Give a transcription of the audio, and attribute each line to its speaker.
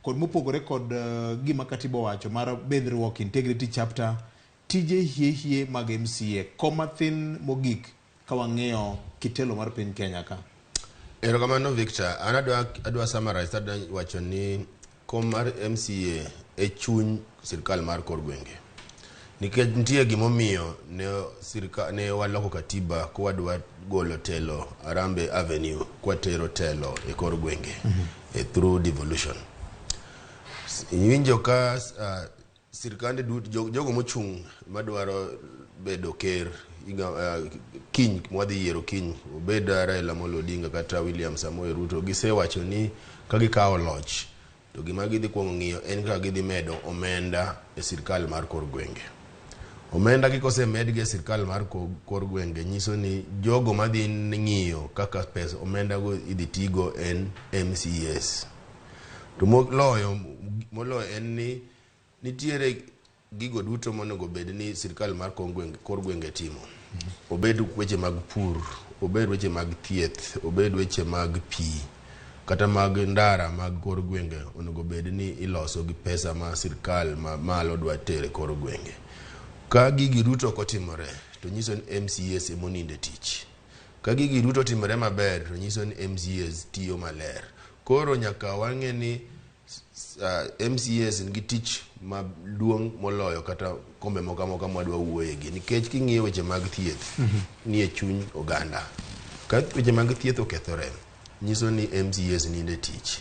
Speaker 1: Kod mopogore kod gima katiba owacho mar bendhruok integrity chapter, tije hie hie mag MCA, kom mathin mogik ka wang'iyo kitelo mar piny Kenya ka.
Speaker 2: Erokamano Victor, an adwa summarize adwa wacho ni kom mar MCA e chuny sirkal mar kor gwenge. Nikech nitie gimomiyo ne sirka ne waloko katiba kwadwa golo telo Harambee Avenue kwatero telo e kor gwenge e through devolution. Iwinjo ka sirkande duto jogo mochung' madwaro bedo ker higa, kiny mwadhi yiero kiny obed Raila Amolo Odinga kata William Samoei Ruto gisewacho ni ka gikawo loch to gima gidhi kuongo ng'iyo en kaka gidhi medo omenda e sirkal mar kor gwenge. Omenda gi kosemedgi e sirkal mar kor gwenge nyiso ni jogo madhi ng'iyo kaka pesa omenda go idhi tigo en MCAs. To moloyo en ni nitiere gigo duto monego bed ni sirkal mar kor gwenge timo. Obed weche mag pur, obed weche mag thieth, obed weche mag pi, kata mag ndara mag kor gwenge onego bed ni iloso gi pesa ma sirkal ma malo dwa tere kor gwenge. Ka gigi duto ok otimore to nyiso ni MCAs ema onindo e tich. Ka gigi duto otimore maber to nyiso ni MCAs tiyo maler. Koro nyaka wang'e ni MCAs nigi tich maduong' moloyo kata kombe moko amoka mwadwa wuoye gi nikech king'iyo weche mag thieth nie chuny oganda. Ka weche mag thieth okethore nyiso ni MCAs nindo e tich.